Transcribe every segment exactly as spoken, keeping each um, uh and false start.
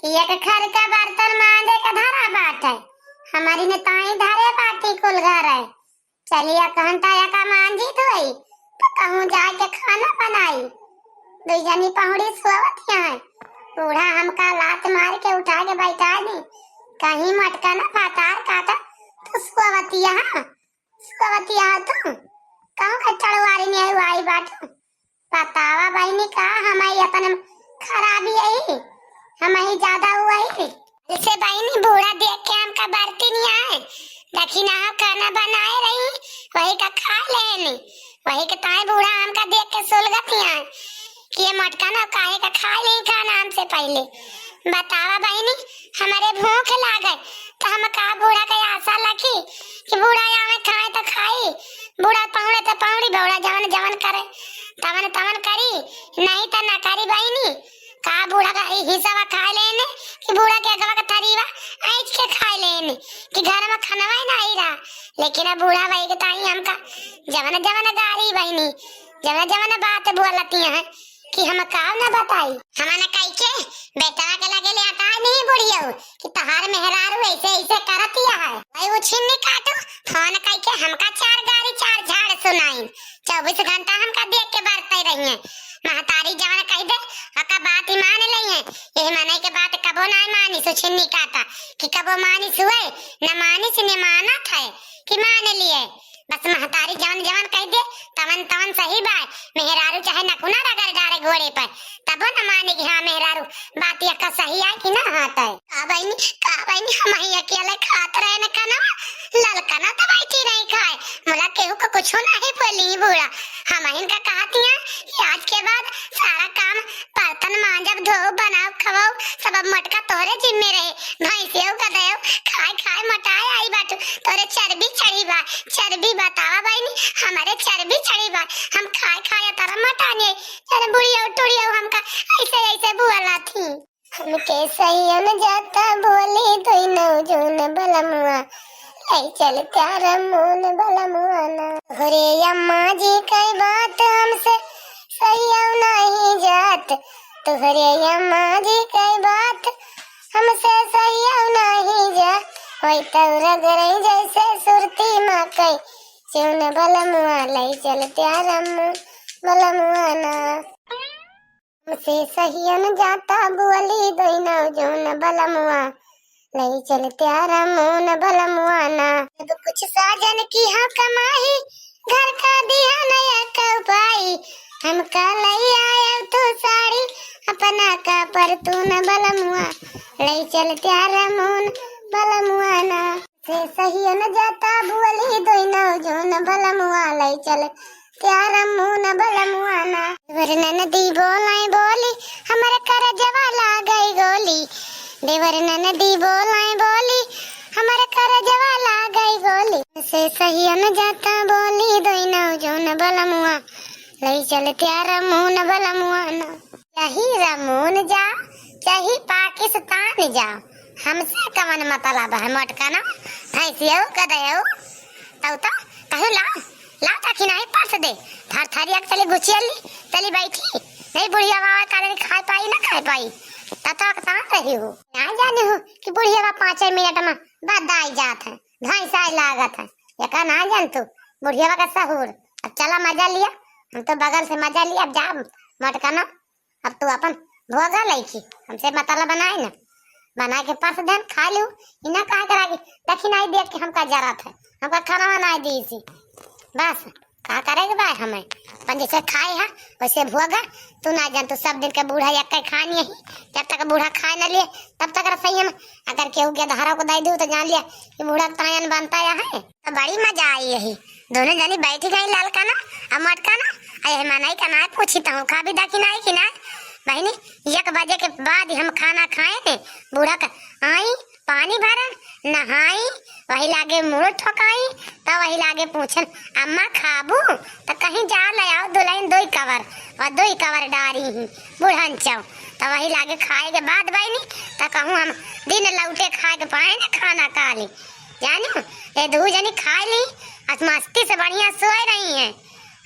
एक घर का बर्तन मांजे का धरा बाटे, हमरी ने ताई धरे बाटी कुल घर है। चलिया कहन ताया का मांजी धोई, तो कहूँ जाए के खाना बनाई। दुई जनी पहुड़ी सोवत हैं, बूढ़ा हमका लात मार के उठा के बैठा दी। कहीं मटका ना पातार काटा, तो सोवतिया, सोवतिया तू कहूँ के चढ़वारी नहीं आई बाटू। बतावा बहिनी, का हमही अपन खराबी आई, हमही ज्यादा हुआ ही। जैसे बहिनी बूढ़ा देख के हमका बरती नहीं आए, देखी ना हम खाना बनाए रही, वही का खा लेनी, वही के ताई बूढ़ा हमका देख के सुलगत नहीं आए कि ये मटका ना काहे का खा ले खाना हमसे पहले। बतावा बहिनी, हमारे भूख लागे तो हम का बूढ़ा के आशा रखी कि बूढ़ा आवे खाए तो खाई, बूढ़ा पहुड़े तो पहुड़ी, बूढ़ा जवन जवन करे तवन तवन करी, नहीं तो ना करी बहिनी। का बूढ़ा का ही हिस्सा खा लेने कि बूढ़ा के अगवा का थरीवा ऐच के खा लेने कि घर में खानवा ही नहीं रहा। लेकिन अब बूढ़ा भाई के ताई हमका जवन जवन गारी बहिनी, जवन जवन बात बोलती हैं कि हम का ना बताई। हमने कही के बेटवा के लगे ले आता है नहीं बुढ़िया कि तहार मेहरारू ऐसे ऐसे करतिया है। भाई वो छिन्नी काटू, फोन कही के हमका चार गारी चार झाड़ सुनाइन। चउबीस घंटा हमका देख के बरते रही है। महतारी जवन कह दे, ओका बात ही मान लई है। यही मनई के बात कबो ना मानी सो छिन्नी काटा कि कबो मानी सुए, न मानी से न मानत है कि मान लिए। बस महतारी जवन जवन कह दे, तवन तवन सही बाय। मेहरारू चाहे नकुना रगड़ डारे घोड़े पर, तबो न माने कि हाँ मेहरारू बात यक्का सही आय कि ना हाथ आय। का बहिनी, का बहिनी, हमही अकेले खात रहे न कनवा, ललकना तो बैठी नहीं खाए, मुला केहू को कुछो नहीं बोली बूढ़ा। हमहिन का कहती हैं कि आज के बाद सारा काम बर्तन मांजब, धोब, बनाओ, खवाओ, सब अब मटका तोहरे जिम्मे रहे। भैंसियो गदयो खाए खाए मोटाए आई बाटू, तोरे चर्बी चढ़ी बा, चर्बी बतावा बहिनी, हमारे चर्बी चढ़ी बा, हम खाए खाए तरह मोटानी। अरे बुढ़ियो टुड़ियो हमका ऐसे ऐसे बोला थी। हमके सैयन जाता बोली दुइनो जून बलमुआ, ले चल प्यारा मोन बलमुआ ना। तोहरे अम्मा जी कई बात हमसे सैयन नहीं जात, तोहरे अम्मा जी कई बात हमसे सैयन नहीं जात। वही तौरा गरई जैसे सुरती मकई, जून बलमुआ ले चल प्यारा मोन बलमुआ ना। हमसे सहियन जाता बोली दोइनो जून बलमुआ, ले चल प्यारा मोन बलमुआ ना। जब कुछ साजन की हाँ कमाई, घर का दिया नया कपाई, हमका ले आया तू साड़ी, अपना का परतून बलमुआ, ले चल प्यारा मोन बलमुआ ना। से सहियन जाता बोली दोइनो जून बलमुआ, ले चल प्यारा मोन बलमुआ ना। देवर ननदी बोलाई बोली, हमर करजवा लागई गोली। देवर ननदी बोलाई बोली, हमर करजवा लागई गोली। से सहियन जाता बोली दोइनो जून बलमुआ, ले चल प्यारा मोन बलमुआ ना। चाही रमून जा, चाही पाकिस्तान जा, हमसे कवन मतलब है? मोटकना, भैंसियो, गदयो, तउ तो कहूँ ला, ला ताकि नहीं परस दे। थर थरिया के चली गुचियली, चली बैठी। नहीं बुढ़िया बाबा का नहीं खाए पाई, ना खाए पाई। तब तो अकसान रही हो। ना जाने हो कि बुढ़िया बाबा पाँचे मिनट में बदाई जात है, भैंसाई लागत है। एका ना जान तू, बुढ़िया बाबा का सहूर। अब चला मजा लिया, हम तो बगल से मजा लिया। अब जा मोटकना, अब तू अपन भोगा लइकी, हमसे मतलब बनाए न, बनाए के परस देन, खा लियो। इना कहा करा कि दखिनाई देख के हमका जरत है, हमका खाना बनाए दी इसी। बस, का करे के बा हमें? अपन जैसे खाए है, वैसे भोगा। तू ना जान, तू सब दिन के बूढ़ा एक खानी यही, जब तक बूढ़ा खाए न लिए, तब तक रसोई में अगर केहू के धारा को दे दू, तो जान लिया कि बूढ़ा तायन बनता या है। तो बड़ी मजा आई यही। दोनों जनी बैठ गई, ललकना अउ मोटकना। अ यह मनई का नाय पूछी तहूँ खा भी दा कि नाय कि नाय। बहिनी, एक बजे के बाद हम खाना खाए ने, बूढ़ा का आई, पानी भरन, नहाई, वही लागे मुँह ठोकाई, तब वही लागे पूछन, "अम्मा खाबू?" तो कहीं जा ले आओ दुल्हन दोई कवर, और दोई कवर डारी ही बुढ़न चौ। तो वही लागे खाए के बाद बहिनी, तो कहूँ हम दिन लौटे खाए के पाए ने खाना काली। जानियो, ये दू जनी खाए ली, आज मस्ती से बढ़िया सोए रही हैं।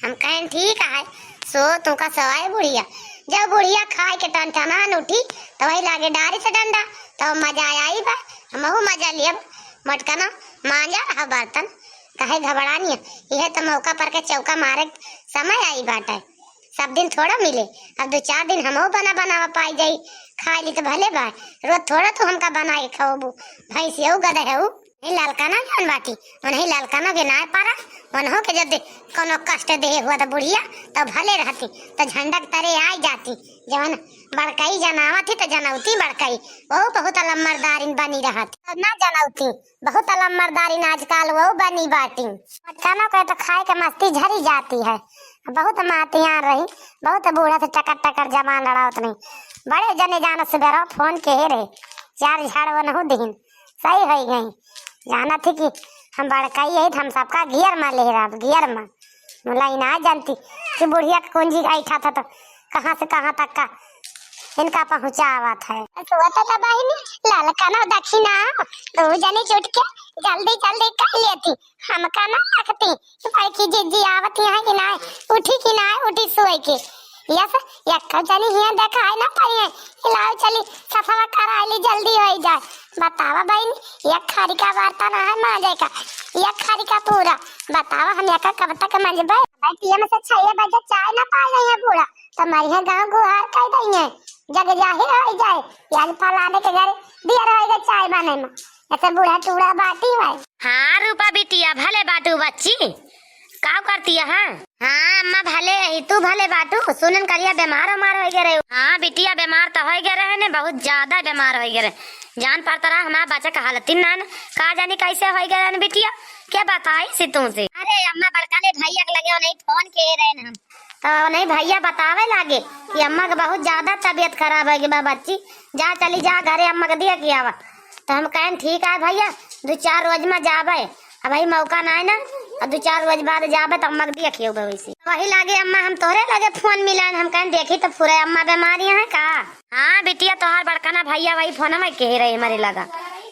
हम कहें, "ठीक है, सो तुमका सोए बुढ़िया।" जब बुढ़िया खाए के टनटनान उठी, तो वही लागे डारी से डंडा, तो मजा आई बा, हमहू मजा लियब। मोटकना, मांजा रहा बर्तन, काहे घबरानी है? यह तो मौका पर के चौका मारे के समय आई बाटे। सब दिन थोड़ा मिले, अब दो चार दिन हमहू बना बनावा पाई जाई, खाए ली तो भले बा। रोज थोड़ा तू हमका बना के खवबू, भैंसियऊ गदहेऊ। नहीं ललकना जौन बाटी, उन्हीं ललकनों के नाय पारा, उन्हों के जब दे-, कोनो कष्ट देहे हुआ तो बुढ़िया, तो भले रहती, तो झंडा के तरे आई जाती। जवन बड़कई जनावत ही तो जनौती बड़कई, वहू बहुत अलम्मरदारिन बनी रहत। तो ना जनौती, बहुत अलम्मरदारिन आजकल वहू बनी बाटी। बच्चनों के तो खाए के मस्ती झरी जाती है। बहुत मातियान रही, बहुत बूढ़ा से टकर टकर जबान लड़ावत नहीं। बड़े जने जानत से बेरो फोन के हे रहे, चार झाड़ वनहु दीन। सही होई गई। जानत ही कि हम बड़कई है, हम सबका गियर में ले रहा, गियर में। मुला ई ना जानती कि बुढ़िया के कुंजी का ऐठा था तो कहाँ से कहाँ तक का इनका पहुँचावत है। सोचत बहिनी, ललकनो दखिना, दू जनी जुट के जल्दी जल्दी कर लेती, हमका ना रखती। बड़की जिज्जी आवत यहाँ कि ना, उठी कि ना, उठी सोए के। यस, एक जनी हियाँ देखाई ना पड़ी है। लाओ चली, सफवा कराई ली, जल्दी होई जाए। बतावा बहिनी, एक खारी का वार्ता ना है मांजे का, एक खारी का पूरा। बतावा हम एक कब तक मंजबे? भाई, पिया में से छह बजे चाय ना पाई रही है बूढ़ा, तो हमारे यहाँ गाँव गुहार कह दई है, जग जाहिर होई जाए। आज फलाने के घर दिया रहेगा चाय बने में, ऐसे बूढ़ा टूढ़ा बाटी है। हाँ रूपा बिटिया, भले बाटू बच्ची, का करती है? हाँ अम्मा, भले ही तू भले बाटू। सुनन करिया बीमार उमार होई गए रहे। हाँ बिटिया, बीमार तो होई गए रहे ने, बहुत ज्यादा बीमार होई गए रहे। जान पड़ता रहा हमारा बच्चा का हालत ही ना, ना। का जानी कैसे होई गए रहे ने बिटिया, क्या बताई सी तुमसे? अरे अम्मा, बड़का ने भैया के लगे नहीं फोन किए रहे ने हम, तो नहीं भैया बतावे लागे कि अम्मा के बहुत ज्यादा तबीयत खराब है कि बा बच्ची, जा चली जा घरे, अम्मा के दिया किया आवा। तो हम कहन ठीक है भैया, दो चार रोज में जाबे। अब भाई मौका ना है ना, अब दो चार रोज बाद जाबे तब मग देखियो बे वैसे। वही लागे अम्मा हम तोहरे लगे फोन मिलाएन, हम कहन देखी तो पूरे अम्मा बीमारी है का? हाँ बिटिया, तोहार बड़कना भैया वही फोन में कह रहे हमारे लगा,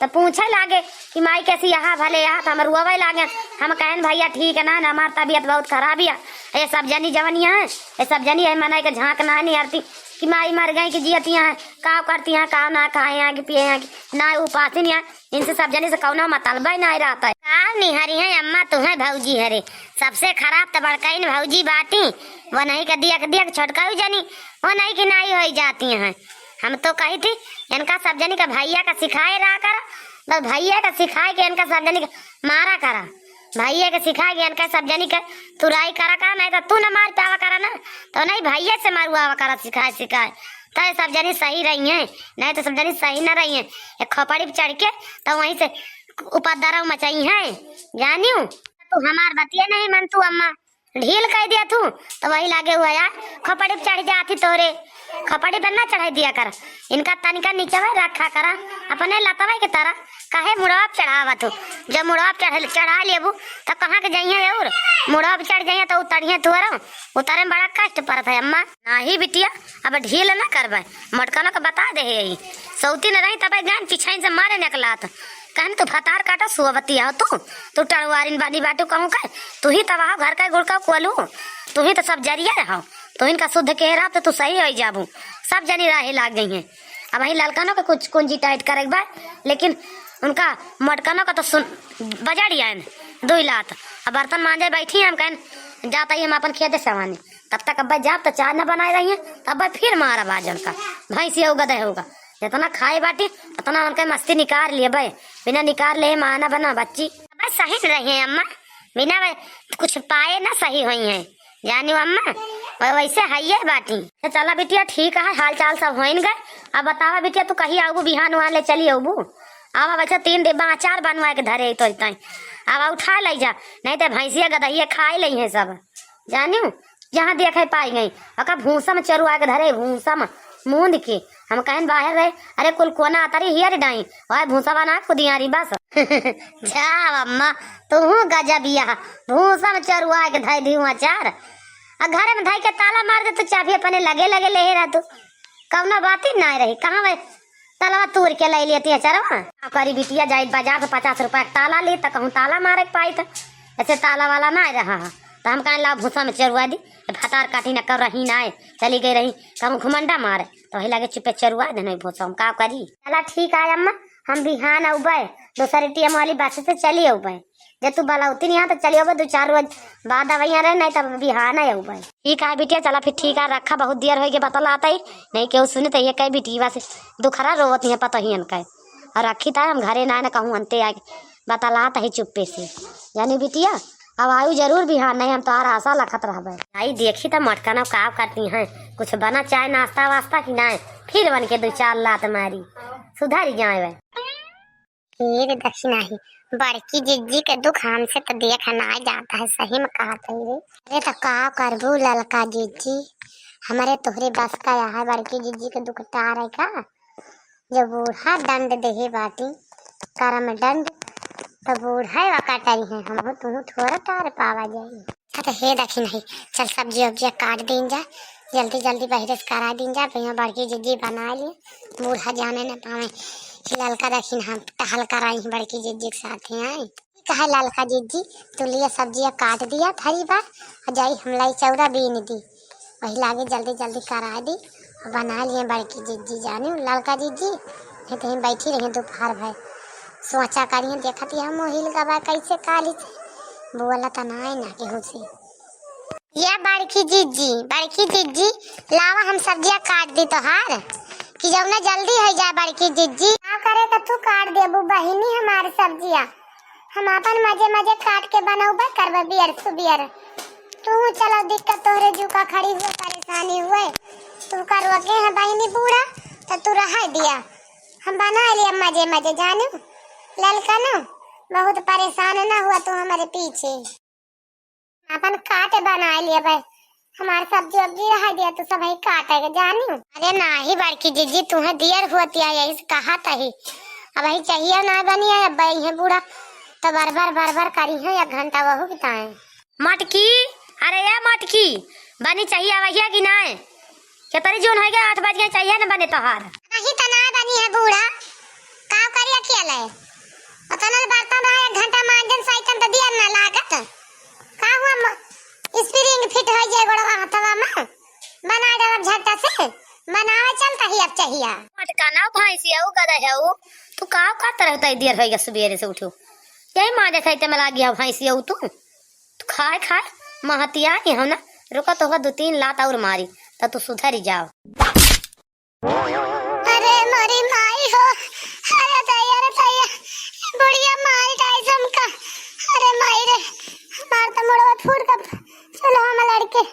तो पूछे लागे कि माई कैसी यहाँ भले यहाँ, तो हम रुआवे लागे। हम कहन भैया ठीक है ना, ना हमार तबीयत बहुत खराब है। ये सब जनी जवनिया है, ये सब जनी है मनाई के झांक ना है निहारती कि माई मर गई कि जियती है, का करती है, का ना खाए हैं कि पिए हैं कि ना उपासी नहीं है। इनसे सब जने से कौनो मतलबे नाहीं रहत है। का निहरी है अम्मा, तुहैं भौजी हरे। सबसे खराब त बड़कइन भौजी बाटी। वनही के दिया के दिया के छोटकाऊ जनी, वनही की नाई होई जाती हैं। हम तो कही थी, इनका सब जनी का भैया का सिखाए रहा करा, बस भैया का सिखाए के इनका सब जनी का मारा करा। भैया के सिखाए के इनका सब जनी का तुराई करा करा, नहीं तो तू न मार पावा करा ना, तो नहीं भैया से मरुआवा करा सिखाए सिखाए। तो ये सब जनी सही रही हैं, नहीं तो सब जनी सही न रही हैं। एक खोपड़ी पे चढ़ के तो वहीं से उपद्रव मचाई हैं, जानियो। तू हमार बतिया नहीं मन तू अम्मा, ढील कह दिया तू, तो वही लागे हुआ यार, खोपड़ी पे चढ़ जाती तोरे। खोपड़ी पे ना चढ़ाई दिया कर, इनका तनिका नीचे में रखा करा, अपने लतवा के तरह काहे मुड़वा पे चढ़ावा तू? जब मुड़वा पे चढ़, चढ़ा लेबू, तो कहाँ के जइहें और? मुड़वा पे चढ़ जइहें तो उतरिहें तुअरो, उतरे में बड़ा कष्ट पड़त है अम्मा। नाही बिटिया, अब ढील न करबे, मोटकनो के बता दे है यही। सौती न रही तबे गान चिछाइन से मारे निकलात। कहन तू फतार काटा सुअवती हो तू, तू टड़वारिन बानी बाटू कहूँ का, तू ही तबाह घर का गुड़का कोलू, तू ही तो सब जरिया रहो, तू इनका शुद्ध के रहा तो तू सही होई जाबू। सब जनी राहे लाग गई हैं। अब वही ललकनो के कुछ कुंजी टाइट करे के बा, लेकिन उनका मोटकनो का तो सुन बजाड़ी आयन दुई लात। अब बर्तन मांजे बैठी हैं, हम कहन जाता ही हम अपन खेते सवानी। तब तक अब्बा जाब तो चाय न बनाए रही हैं, तो अब्बा फिर मारा बाजन का, भैंसिया होगा दे होगा। जितना खाए बाटी उतना उनके मस्ती निकाल लिए बे, बिना निकाल ले माना बना बच्ची। अब्बा सही न रही है अम्मा, बिना वे-, कुछ पाए ना सही हुई हैं, जानियो अम्मा, वै-, वैसे हइये बाटी। तो चला बिटिया ठीक है, हाल चाल सब होइन गए। अब बतावा बिटिया, तू कहीं आऊबू, बिहान उहान ले चली आऊबू? आवा बच्चा, तीन डिब्बा अचार बनवा के धरे तो ताई, आवा उठा ले जा, नहीं तो भैंसिया गदहिया खाए ले हैं सब। जानियो, जहाँ देखे पाई गई, ओका भूसा में चरुआ के धरे, भूसा में मूंद के। हम कहन बाहर रहे, अरे कुल कोना अतरी हियर डाई, ओए भूसा बना खुदियारी बस। जा अम्मा, तू गजब यह भूसा में चरुआ के धै दी अचार, आ घर में धै के ताला मार दे, तू चाबी अपने लगे लगे ले रह तू, कौनो बात ही ना रही। कहाँ भाई तलवा तूर के ले लेती है चरवा। का करी बिटिया, जाई बाजार से पचास रुपया के ताला ली, त कहूँ ताला मारे के पाई, त ऐसे ताला वाला ना रहा है। तो हम कहेन लाव भूसा में चरुआ दी, ये भतार काटी न कर रही ना है, चली गई रही, कहूँ घुमंडा मारे, तो वही लागे चुप्पे चरुआ देन भूसा, हम का करी। चला ठीक है अम्मा, हम बिहान अउबे, दूसरी टीएम वाली बस से चली अउबे। जब तू बलौती नहीं तो चली अउबे, दो चार रोज बाद अवैया रहे, नहीं तब बिहान अउबे। ठीक है बिटिया, चला फिर ठीक है, रखा, बहुत देर होइगे बतलात ही, नहीं केहू सुने तो ये कहे बिटिया से दुखरा रोवत नहीं पतोहियन कहे। और रखी त हम घरे ना, ना कहूँ अंते आके बतलात ही चुप्पे से। जानी बिटिया, अब आयु जरूर बिहान, नहीं हम तोहार आशा लखत रहबे। आई देखी त मटकनवा का करती हैं, कुछ बना चाय नाश्ता वास्ता कि नहीं, फिर बन के दो चार लात मारी, सुधर जाए। हे रे दखिनही, बड़की जिज्जी के दुख हमसे तो देखा ना जाता है, सही में कहत है रे। अरे तो का करबू ललका जिज्जी, हमरे तोहरे बस का है बड़की जिज्जी के दुख टारे का। जब बूढ़ा दंड देहे बाटी, करम दंड, तो बूढ़ा वा कटरी है, हमहू तुहू थोड़ा टार पावा जाई। अच्छा तो हे दखिनही, चल सब्जी उब्जिया काट दीन जा, जल्दी जल्दी बहिरे से करा दीन जा, भैया बड़की जिज्जी बना लिए, बूढ़ा जाने न पावे कि ललका दखिनहा टहल कराई बड़की जिज्जी के साथ ही आई। कहा ललका जिज्जी, तू लिया सब्जिया काट दिया थरी बार, और जाई हम लाई चौरा बीन दी, वही लागे जल्दी जल्दी करा दी और बना लिए बड़की जिज्जी। जानी ललका जिज्जी, नहीं तो हम बैठी रही दोपहर भर सोचा करिए, देखत ही हम हिल गवा कैसे काली से बोला त ना है ना केहू से। या बड़की जिज्जी, बड़की जिज्जी, लावा हम सब्जिया काट दी तोहार, कि जौना जल्दी हो जाए बड़की जिज्जी। का करे का तू काट देबू बहिनी हमार सब्जिया, हम अपन मजे मजे काट के बनौबे करबे बियर सुबियर। तू चलो दिक्कत तोहरे जू का खड़ी हुए परेशानी हुए, तू का रोके है बहिनी बूढ़ा, तो तू रह दिया, हम बना लिया मजे मजे। जानू ललकनो, बहुत परेशान ना हुआ तू हमारे पीछे। अपन काटे बनाए लिए भाई, हमार सब्जी उब्जी रह दिया, तू सब ही काटे के जानी। अरे नाही बड़की जिज्जी, तुहे दियर हुआ तिया, यही से कहा तही। अब ही चाहिए ना बनी है, अब ये बूढ़ा तो बरबर बरबर करी है, एक घंटा वहू बिताए। मटकी, अरे ये मटकी, बनी चाहिए वही कि ना? केतरी जोन होइ गए, आठ बज गए, चाहिए न बने तोहार। नहीं त ना बनी है बूढ़ा, का करी अकेले? ओतना बर्तन रहे, एक घंटा मांजन सैतन त दियर ना लागत। का हुआ म-, spring fit होइ जाए गोड़वा हथवा में, बना डालब झट्टा से, बनावे चलता ही अब चाहिया। मटका ना भैंसिया, उ गदा है उ, तू का करत रहता है दियर होइ गए सुबेरे से उठो, यही मांजे खाइते में लागी है भैंसिया उ तू। तू खाए खाए महतिया के हो ना, रुका तोहका दो तीन लात और मारी, त तू सुधरी जाओ। अरे मोरी माई हो, अरे दैया रे दैया, बुढ़िया मारी डाइस हमका। अरे माई रे, हमार त मुड़वा फूट गब, चलो हम लड़के।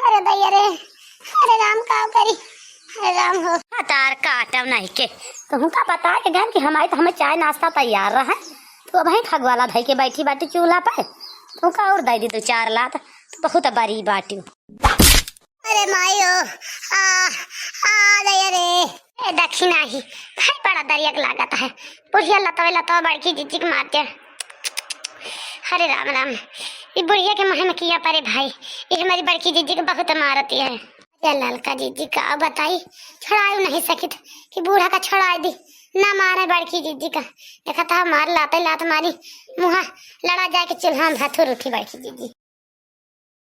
अरे दैया रे, अरे राम का करी, अरे राम हो। तार काटब नहीं के, तुहू का पता के गन कि हमारी तो हमें चाय नाश्ता तैयार रहे, तू अबहीं फगवाला धई के बैठी बाटी चूल्हा पे, तू का और दे दी दो चार लात, तू बहुत बड़ी बाटी। अरे माई ओ, आ, आ रे, अरे। ए दखिनही, भाई बड़ा दरियक लागत है। बुढ़िया लतवे लतवा बड़की जिज्जी के मार दे। अरे राम राम, ई बुढ़िया के मुँह में किया परे भाई, ई हमारी बड़की जिज्जी के बहुत मारती है। अरे ललका जिज्जी का बताई, छोड़ाई नहीं सकित कि बूढ़ा का छोड़ाई दी, ना मारे बड़की जिज्जी का। देखा था मार लाते लात मारी, मुँहा लड़ा जाए के चूल्हा में भथुर उठी बड़की जिज्जी।